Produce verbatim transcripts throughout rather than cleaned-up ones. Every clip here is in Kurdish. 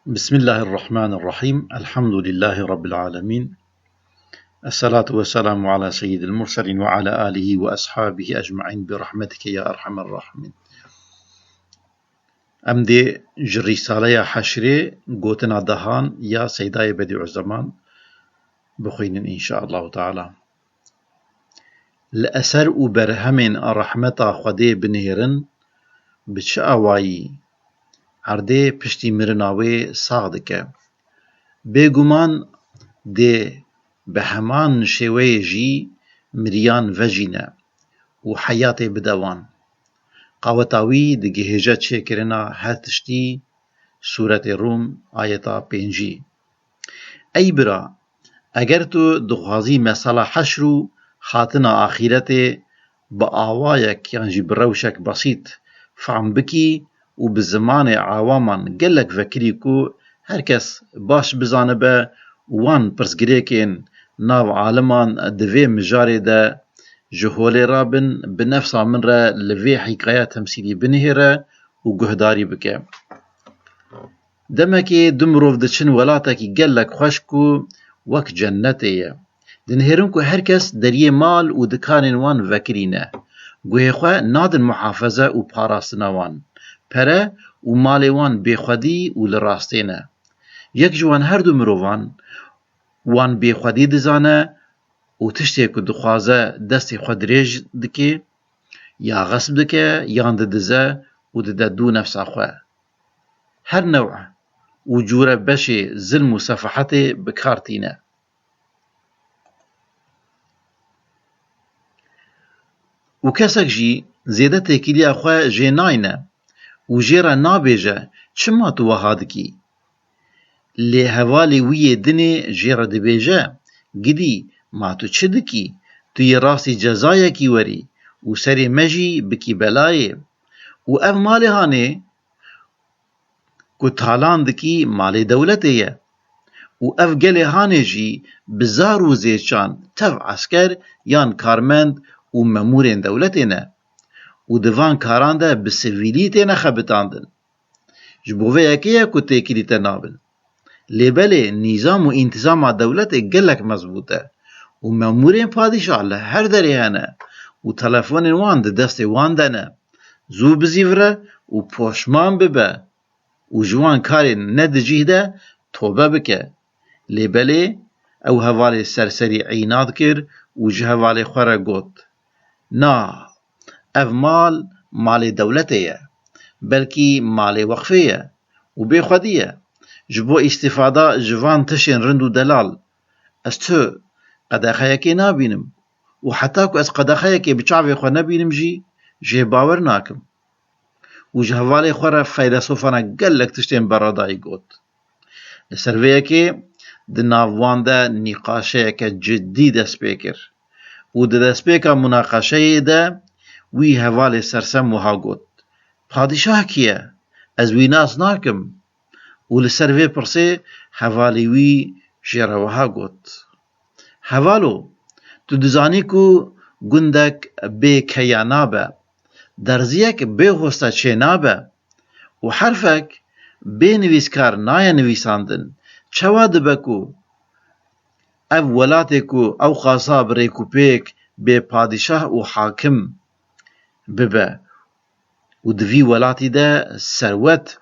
بسم الله الرحمن الرحيم. الحمد لله رب العالمين. الصلاة والسلام على سيد المرسلين وعلى آله وأصحابه أجمعين برحمتك يا أرحم الراحمين. Em dê ji Rîsaleya Heşrê gotina dehan ya Seydayê Bedîuzzeman bixwînin înşaallahu teala. Li eser û berhemên rehmeta Xwedê binihêrin, bi çi awayî erdê piştî mirina wê sax dike? Bêguman dê bi heman şêweyê jî miriyan vejîne û heyatê bide wan. Qaweta wî digihêje çêkirina her tiştî, Sûretê Rûm, ayeta pêncî. Ey bira, eger tu dixwazî mesela heşr û hatina axîretê bi awayek yan jî bi rewşek besît fehm bikî û bi zimanê awaman gelek vekirî ku her kes baş bizanibe û wan pirsgirêkên nav aliman di vê mijarê de ji holê rabin, bi nefsa min re li vê hîkaya temsîlî binihêre û guhdarî bike. Demekê du mirov diçin welatekî gelek xweş ku wek cennetê ye. Dinihêrin ku her kes deriyê mal û dikanên wan vekirî ne. Guhê xwe nadin muhafeze û parastina wan. Pere û malê wan bêxwedî û li rastê ne. Yek ji wan her du mirovan wan bêxwedî dizane û tiştê ku dixwaze destê xwe dirêj dike, ya xesp dike, yan didize û dide dû nefsa xwe. Her new û cûre beşê zilm û sefahetê bi kar tîne. Û kesek jî zêde têkiliya xwe jê nayne û jê re nabêje, çima tu wiha dikî? Lê hevalê wî yê dinê jê re dibêje, gidî, ma tu çi dikî? Tu yê rastî cezayekî werî û serê me jî bikî belayê. Û ev malê hanê ku talan dikî malê dewletê ye. Û ev gelê hanê jî bi zar û zêçan tev esker yan karmend û memûrên dewletê ne. Û di van karan de bi sivîlî têne xebitandin. Ji bo vê yekê ye ku têkilî te nabin. Lê belê nîzam û întîzama dewletê gelek mezbût e û memûrên padîşah li her derê hene û telefonên wan di destê wan de ne. Zû bizîvire û poşman bibe û ji wan karên nedicîh de tobe bike. Lê belê ew hevalê serserî înad kir û ji hevalê xwe re got, Na, ev mal malê dewletê ye, belkî malê weqfê ye û bêxwedî ye. Ji bo îstîfada ji van tişên rind û delal, ez tu qedexeyekê nabînim û heta ku ez qedexeyekê bi çavê xwe nebînim jî jê bawer nakim. Û ji hevalê xwe re feylesofane gelek tiştên beredayî got. Li ser vê yekê di nav wan de nîqaşeyeke cidî dest pê kir û di destpêka munaqeşeyê de wî hevalê sersem wiha got, Padîşah kî ye? Ez wî nas nakim. Û li ser vê pirsê hevalê wî jê re wiha got, Hevalo, tu dizanî ku gundek bê keya nabe, derziyek bê hosta çê nabe û herfek bê nivîskar nayê nivîsandin. Çawa dibe ku ev welatê ku ew xasa bi rêkûpêk bê padîşah û hakim bibe û di vî welatî de serwet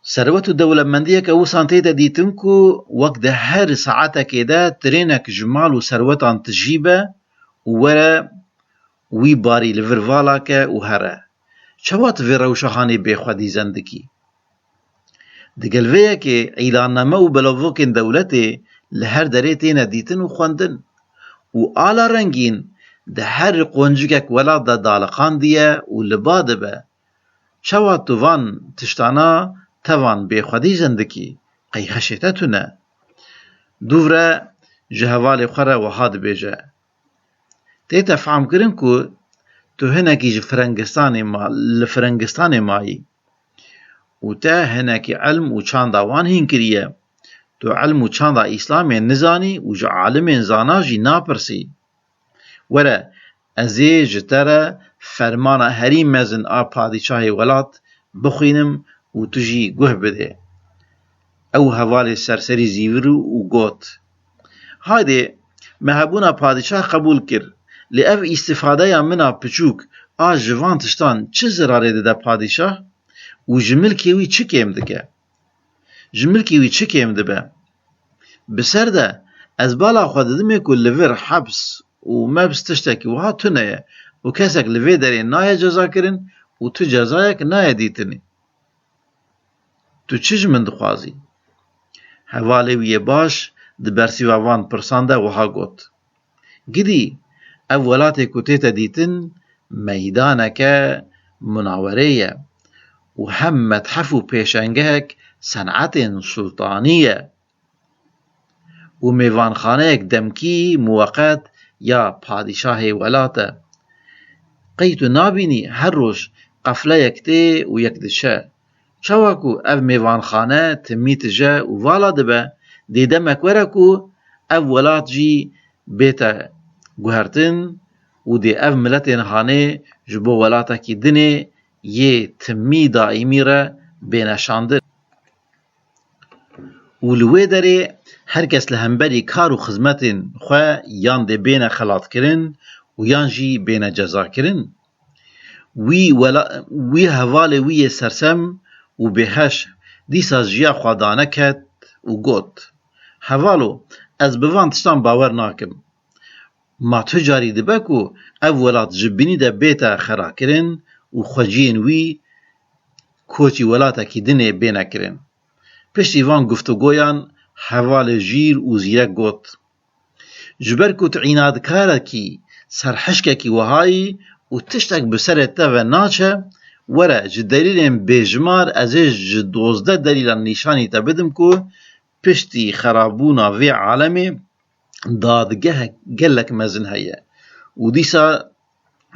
Serwet û dewlemendiyeke wisan tê de dîtin ku wek di her saetekê de tirênek ji mal û serwetan tijî be û were wî barî li vir vala ke û here. Çawa tu vê rewşa hanê bêxwedî zend dikî? Digel vê yekê îlanname û belavokên dewletê li her derê têne dîtin û xwendin û ala rengîn di her qoncikek welat de daliqandiye û li ba dibe. Çawa tu van tiştana tevan bêxwedî zend dikî? Qey xeşê te tune? Dûvre ji hevalê xwe re wiha dibêje, Tê te fehmkirin ku tu hinekî ji Firengistanê ma, li Firengistanê mayî û te hinekî ilm û çanda wan hîn kiriye. Tu ilm û çanda Îslamê nizanî û ji alimên zana jî napirsî. Were, ez ê ji te re fermana herî mezin a padîşahê welat bixwînim û tu jî guh bidê. Ew hevalê serserî zîvir û got, Haydê, me hebûna padîşah qebûl kir, lê ev îstifadeya min a piçûk a ji van tiştan çi zirarê dide padîşah û ji milkê wî çi kêm dike? Ji milkê wî çi kêm dibe? Bi ser de, ez bala xwe didimê ku li vir heps û meps tiştekî wiha tune ye û kesek li vê derê nayê cezakirin û tu cezayek nayê dîtinê. Tu çi ji min dixwazî? Hevalê wî yê baş di bersîva van pirsan de wiha got, Gidî, ev welatê ku tête dîtin meydaneke munawerê ye û hem methef û pêşengehek senetên sultanî ye û mêvanxaneyek demkî muweqet ya padîşahê welat e. Qey tu nabînî her roj qefleyek tê û yek diçe? Çawa ku ev mêvanxane timî tije û vala dibe, dê demek were ku ev welat jî bête guhertin û dê ev miletên hanê ji bo welatekî dinê yê timî daîmî re bêne şandin. Û li wê derê her kes li hemberî kar û xizmetên xwe yan dê bêne xelatkirin û yan jî bêne cezakirin. Wî wela-, wî hevalê wî yê sersem û bêheş dîsa ji ya xwe daneket û got, Hevalo, ez bi van tiştan bawer nakim. Ma tu carî dibe ku ev welat ji binî de bête xerakirin û xweciyên wî koçî welatekî dinê bêne kirin? Piştî van guftûgoyan hevalê jîr û zîrek got, Ji ber ku tu înadkarekî serhişkekî wiha yî û tiştek bi serê te ve naçe, were ji delîlên bêjimar ez ê ji dozdeh delîlan nîşanî te bidim ku piştî xerabûna vê alemê dadgehek gelek mezin heye û dîsa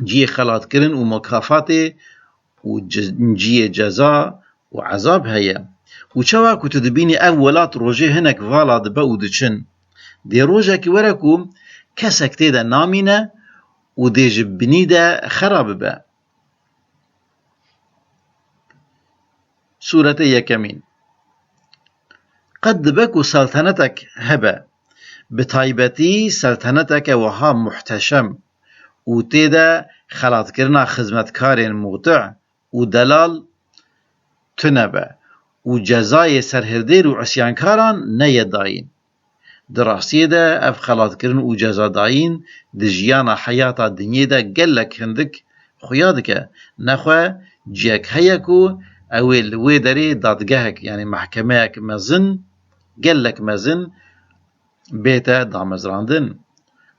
cihê xelatkirin û mukafatê û ce-, cihê ceza û ezab heye. Û çawa ku tu dibînî ev welat rojê hinek vala dibe û diçin, dê rojekî were ku kesek tê de namîne û dê ji binî de xera bibe. Sûretê yekemîn. Qet dibe ku seltenetek hebe, bi taybetî selteneteke wiha muhteşem û tê de xelatkirina xizmetkarên mutî û delal tune be û cezayê serhildêr û isyankaran neyê dayîn. Di rastiyê de ev xelatkirin û cezadayîn di jiyana heyata dinyê de gelek hindik xuya dike. Nexwe cihek heye ku ew ê li wê derê dadgehek, yanî mehkemeyek mezin, gelek mezin bête damezrandin.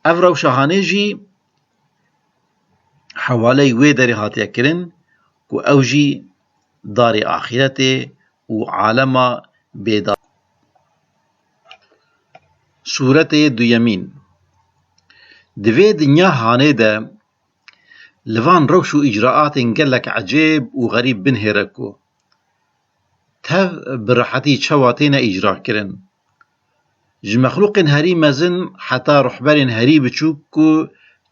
Ev rewşa hanê jî hewaley wê derê hatiye kirin ku ew jî darê axîretê û alema bêdar. Sûretê duyemîn. Di vê dinya hanê de li van rewş û îcraatên gelek ecêb û xerîb binihêre ku tev bi rehetî çawa têne îcrakirin. Ji mexlûqên herî mezin heta ruhberên herî biçûk ku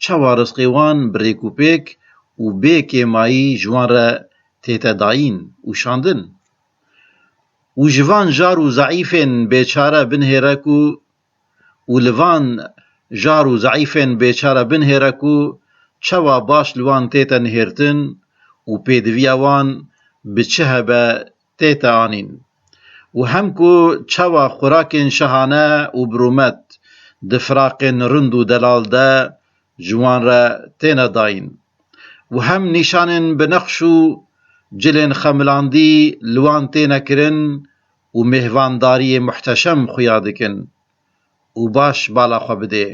çawa rizqê wan bi rêkûpêk û bê kêmayî ji wan re tête dayîn û şandin. Û ji van jar û zeîfên bêçare binihêre ku û li van jar û zeîfên bêçare binihêre ku çawa baş li wan tête nihêrtin û pêdiviya wan bi çi hebe tête anîn û hem ku çawa xurakên şahane û bi rûmet di firaqên rind û delal de ji wan re têne dayîn û hem nîşanên bi neqş û cilên xemilandî li wan têne kirin û mêhvandariyê muhteşem xuya dikin. Û baş bala xwe bidê.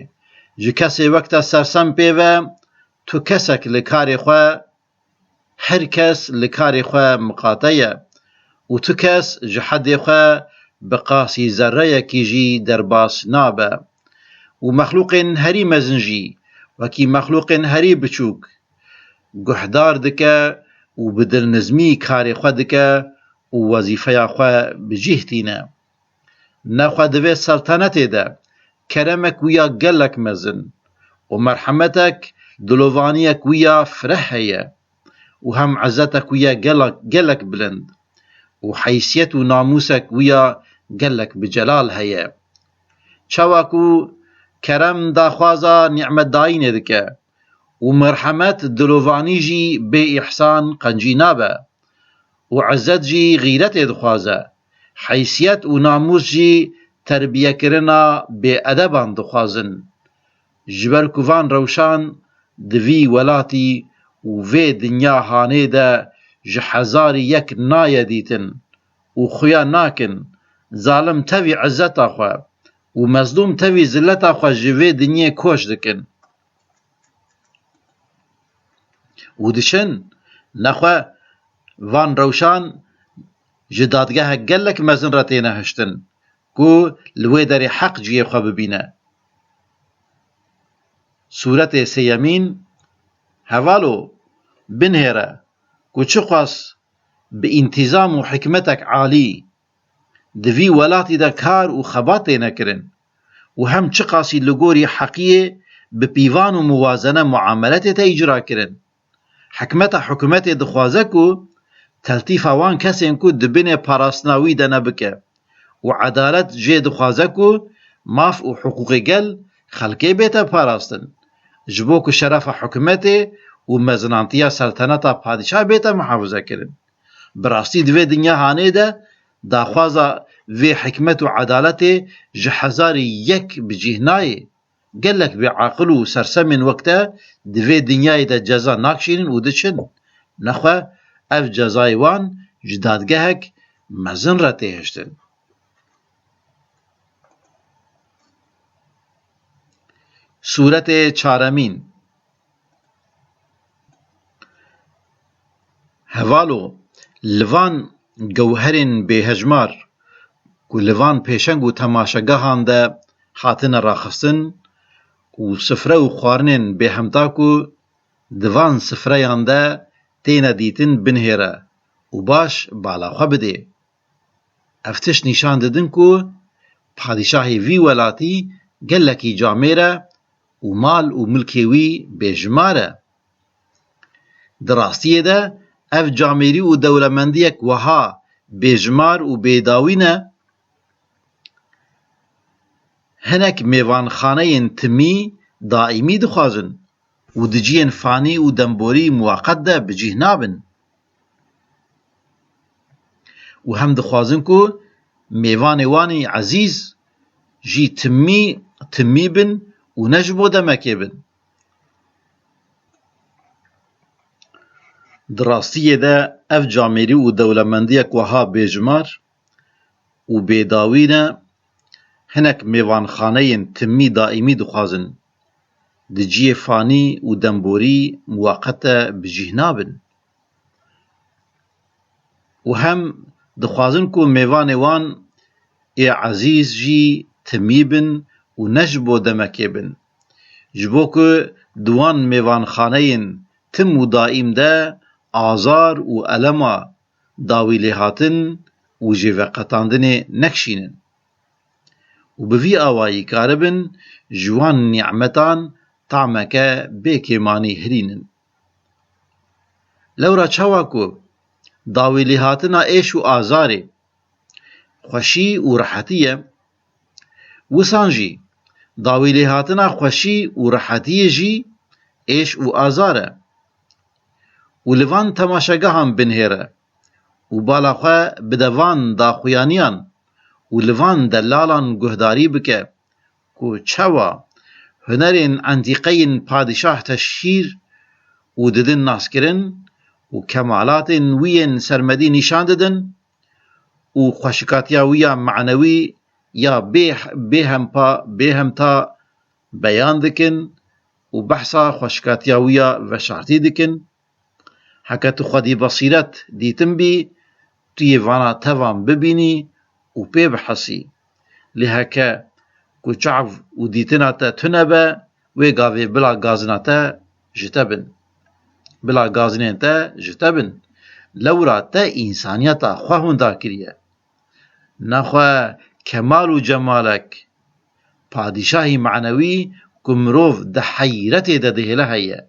Ji kesê wek te sersem pê ve, tu kesek li karê xwe, her kes li karê xwe miqate ye û tu kes ji hedê xwe bi qasî zerreyekî jî derbas nabe. Û mexlûqên herî mezin jî, wekî mexlûqên herî biçûk, guhdar dike û bi dilnizmî karê xwe dike û wezîfeya xwe bi cih tîne. Nexwe di vê seltenetê de keremek wî ya gelek mezin û merhemetek, dilovaniyek wî ya fireh heye û hem izzetek wî ya gelek, gelek bilind û heysiyet û namûsek wî ya gelek bi celal heye. Çawa ku kerem daxwaza nîmetdayînê dike û merhemet dilovanî jî bê îhsan qencî nabe û izzet jî xîretê dixwaze, heysiyet û namûs jî terbiyekirina bêedeban dixwazin. Ji ber ku van rewşan di vî welatî û vê dinya hanê de ji hezarî yek naye dîtin û xuya nakin, zalim tevî izzeta xwe û mezlûm tevî zilleta xwe ji vê dinyê koç dikin. Û diçin, nexwe van rewşan ji dadgehek gelek mezin re têne hiştin ku li wê derê heq cihê xwe bibîne. Sûretê sêyemîn, hevalo, binhêre ku çiqas bi întîzam û hikmetek alî di vî welatî de kar û xebat têne kirin û hem çiqasî li gorî heqiyê bi pîvan û muwazene muameletê tê îcra kirin. Hikmeta hikûmetê dixwaze ku teltîfa wan kesên ku di binê parastina wî de ne bike û edalet jê dixwaze ku maf û hiqûqê gel xelkê bête parastin, ji bo ku şerefa hikûmetê û mezinantiya selteneta padîşah bête mihafizekirin. Bi rastî di vê dinya hanê de daxwaza vê hikmet û edaletê ji hezarî yek bi cih nayê. Gelek bêaqil û sersemên wek te di vê dinyayê de ceza nakişînin û diçin. Nexwe ev cezayê wan ji dadgehek mezin re tê hiştin. Sûretê çaremîn. Hevalo, li van gewherên bêhejmar ku li van pêşeng û temaşegehan de hatine raxistin û sifre û xwarinên bêhemta ku di van sifreyan de têne dîtin binihêre û baş bala xwe bidê. Ev tişt nîşan didin ku padîşahê vî welatî gelekî camêr e û mal û milkê wî bêjimar e. Di rastiyê de ev camêrî û dewlemendiyek wiha bêjimar û bêdawî ne. Hinek mêvanxaneyên timî daîmî dixwazin û di cihên fanî û demborî muwaqet de bi cih nabin. Û hem dixwazin ku mêvanê wan ê ezîz jî timî, timî bin û ne ji bo demekê bin. Di rastiyê de ev camêrî û dewlemendiyek wiha bêjimar û bêdawî ne, hinek mêvanxaneyên timî daîmî dixwazin, di cihê fanî û demborî muwaqete bi cih nabin. Û hem dixwazin ku mêvanê wan ê ezîz jî timî bin û ne ji bo demekê bin. Ji bo ku di wan mêvanxaneyên tim û daîm de azar û elema dawî lêhatin û jêveqetandinê nekişînin û bi vî awayî karibin ji wan nîmetan tameke bê kêmanî hirînin. Lewra çawa ku dawî lêhatina êş û azarê xweşî û rehetî ye, wisan jî dawî lêhatina xweşî û rehetiyê jî êş û azar e. Û li van temaşegehan binihêre û bala xwe bide van daxuyaniyan û li van delalan guhdarî bike ku çawa hunerên entîqeyên padîşah teşhîr û didin naskirin û kemalatên wî yên sermedî nîşan didin û xweşikatiya wî ya manewî ya bê, bêhempa, bêhemta beyan dikin û behsa xweşikatiya wî ya veşartî dikin. Heke tu xwedî besîret dîtin bî, tu yê vana tevan bibînî û pê bihesî. Lê heke ku çav û dîtina te tune be, wê gavê bila gazina te ji te bin. Bila gazinên te ji te bin. Lewra te însaniyeta xwe hunda kiriye. Nexwe kemal û cemalek, padîşahî manewî ku mirov di heyretê de dihêle heye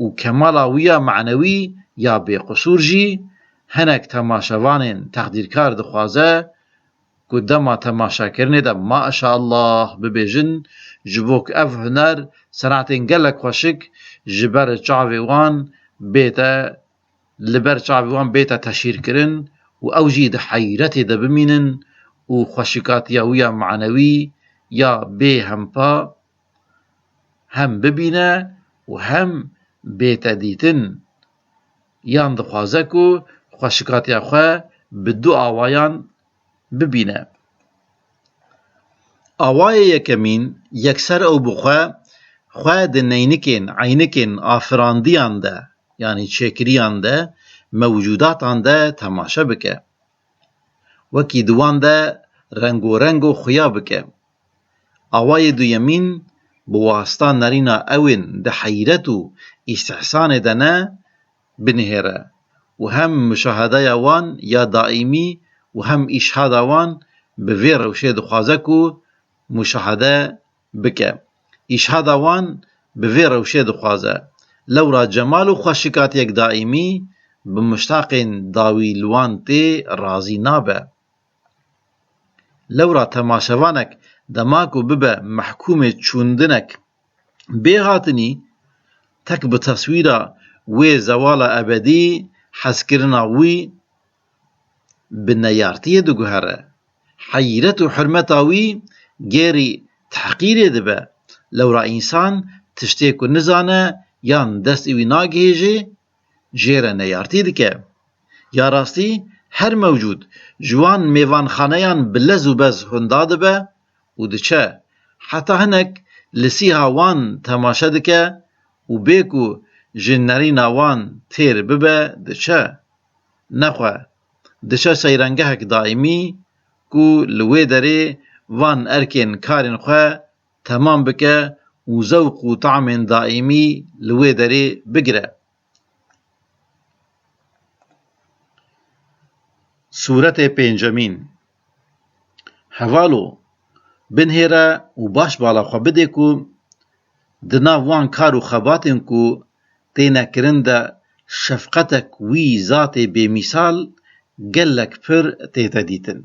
û kemala wî ya manewî ya bêqisûr jî hinek temaşevanên texdîrkar dixwaze ku dema temaşekirinê de maşallah bibêjin, ji bo ku ev huner, senetên gelek xweşik ji ber çavê wan bête, li ber çavê wan bête teşhîrkirin û ew jî di heyretê de bimînin û xweşikatiya wî ya manewî ya bêhempa hem bibîne û hem bête dîtin. Yan dixwaze ku xweşikatiya xwe bi du awayan bibîne. Awayê yekemîn, yekser ew bi xwe, xwe di neynikên, eynikên afirandiyan de, yanî çêkiriyan de, mewcûdatan de temaşe bike. Wekî di wan de rengorengo xuya bike. Awayê duyemîn, bi wasita nerîna ewên di heyret û îstihsanê de ne, binihêre û hem muşahedeya wan ya daîmî û hem îşhada wan bi vê rewşê dixwaze ku muşahede bike. Îşhada wan bi vê rewşê dixwaze. Lewra cemal û xweşikatiyek daîmî bi muştaqên dawî li wan tê razî nabe. Lewra temaşevanek dema ku bibe mehkûmê çûndinek bê hatinî, tek bi teswîra wê zewala ebedî hezkirina wî bi neyartiyê diguhere. Heyret û hurmeta wî gêrî tehqîrê dibe. Lewra însan tiştê ku nizane yan destê wî nagihêjê, jê re neyartî dike. Ya rastî her mewcûd ji wan mêvanxaneyan bi lez û bez hunda dibe û diçe. Heta hinek li sîha wan temaşe dike û bê ku ji nerîna wan têr bibe, diçe. Nexwe, diçe seyrengehek daîmî ku li wê derê van erkên karên xwe temam bike û zewq û tamên daîmî li wê derê bigire. Sûretê pêncemîn. Hevalo, binihêre û baş bala xwe bidê ku di nav wan kar û xebatên ku têne kirin de şefqetek wî zatê bêmîsal gelek pir tête dîtin.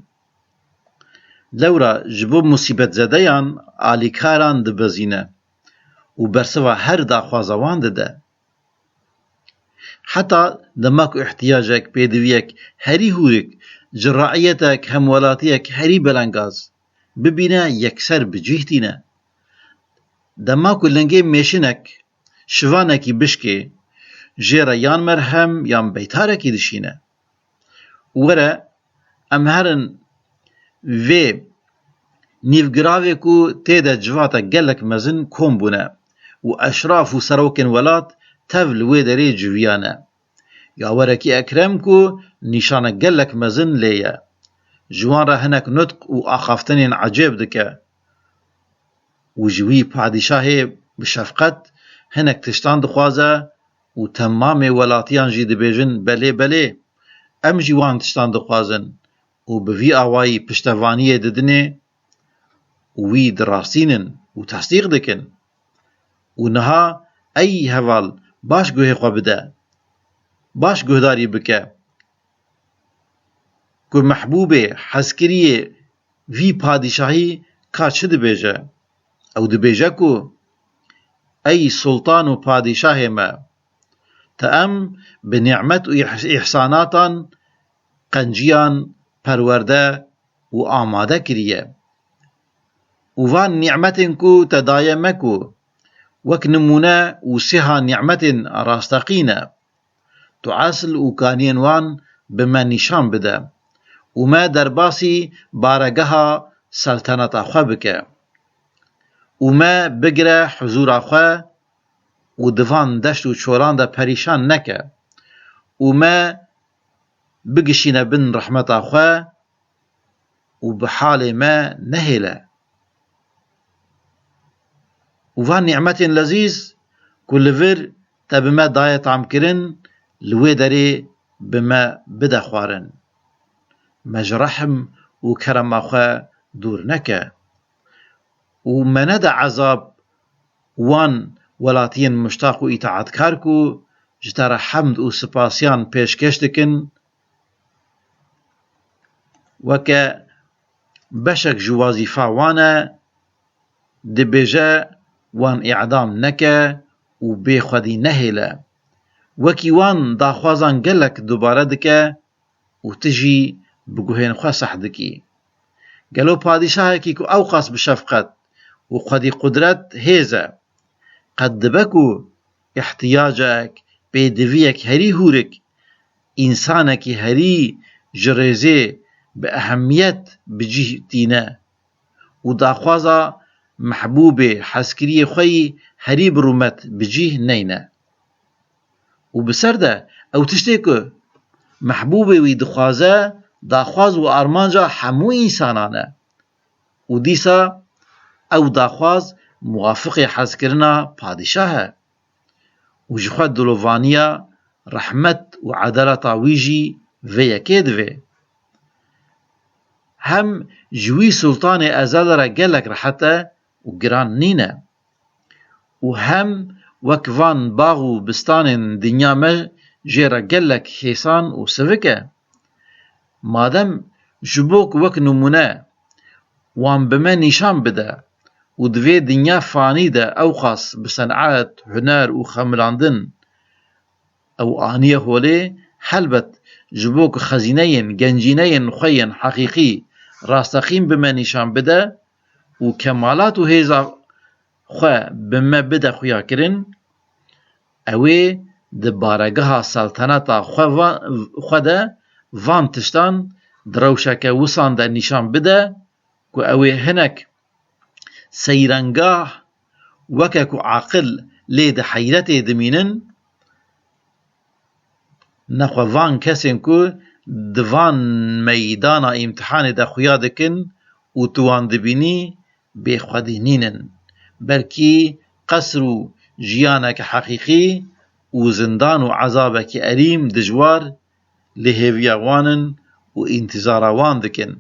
Lewra ji bo musîbetzedeyan alîkaran dibezîne û bersiva her daxwaza wan dide. Heta dema ku ihtiyacek, pêdiviyek herî hûrik ji re'iyetek, hemwelatiyek herî belengaz bibîne, yekser bi cih tîne. Dema ku lingê mêşinek, şivanekî bişkê, jê re yan merhem yan beytarekî dişîne. Were, em herin vê nîvgiravê ku tê de civata gelek mezin kom bûne û eşraf û serokên welat tev li wê derê civiyane. Yawerekî Ekrem ku nîşanek gelek mezin lê ye. Ji wan re hinek nutq û axaftinên ecêb dike. Û ji wî padîşahê bi şefqet hinek tiştan dixwaze û temamê welatiyan jî dibêjin, belê, belê, em jî wan tiştan dixwazin û bi vî awayî piştevaniyê didinê û wî dirastînin û tesdîq dikin. Û niha ey heval baş guhê xwe bide, baş guhdarî bike ku mehbûbê hezkiriyê vî padîşahî ka çi dibêje? Ew dibêje ku, ey sultan û padîşahê me, te em bi nîmet û îh-, îhsanatan qenciyan perwerde û amade kiriye. Û van nîmetên ku te daye me ku wek nimûne û sêha nîmetên rasteqî ne. Tu esl û kaniyên wan bi me nîşan bide û me derbasî baregeha selteneta xwe bike û me bigire huzûra xwe û di van deşt û çoran de perîşan neke û me bigişîne bin rehmeta xwe û bi halê me nehêle. Û van nîmetên lezîz ku li vir te bi me daye tamkirin, li wê derê bi me bide xwarin. Me ji rehm û kerema xwe dûr neke. Û me nede ezab wan welatiyên muştaq û îtaatkar ku ji te re hemd û sipasiyan pêşkêş dikin, weke beşek ji wezîfa wan e, dibêje wan îdam neke û bê xwedî nehêle. Wekî wan daxwazan gelek dubare dike û tu jî bi guhên xwe seh dikî. Gelo padîşahekî ku ewqas bi şefqet û xwedî qudret hêz e, qet dibe ku îhtiyacek, pêdiviyek herî hûrik, însanekî herî ji rêzê bi ehemiyet bi cih tîne û daxwaza mehbûbê hezkiriyê xwe yî herî bi rûmet bi cih neyne. Û bi ser de ew tiştê ku mehbûbê wî dixwaze, daxwaz û armanca hemû însanan e. Û dîsa ew daxwaz muwafiqê hezkirina padîşah e. Û ji xwe dilovaniya rehmet û edaleta wî jî vê yekê divê. Hem ji wî sultanê ezel re gelek rehet e û giran nîne. Û hem wek van bax û bistanên dinya me jê re gelek hêsan û sivik e. Madem ji bo ku wek nimûne wan bi me nîşan bide û di vê dinya fanî de ewqas bi sen'et, huner û xemilandin ew aniye holê, helbet ji bo ku xezîneyên, gencîneyên xwe yên heqîqî rasteqîn bi me nîşan bide û kemalat û hêza xwe bi me bide xuyakirin, ew ê di baregeha selteneta xwe va-, xwe de van tiştan di rewşeke wisan de nîşan bide ku ew ê hinek seyrengah weke ku aqil lê di heyretê dimînin, nexwe van kesên ku di van meydana îmtihanê de xuya dikin û tu wan dibînî, bêxwedî nînin. Belkî qesr û jiyaneke heqîqî û zindan û ezabekî erîm dijwar li hêviya wan in û întîzara wan dikin.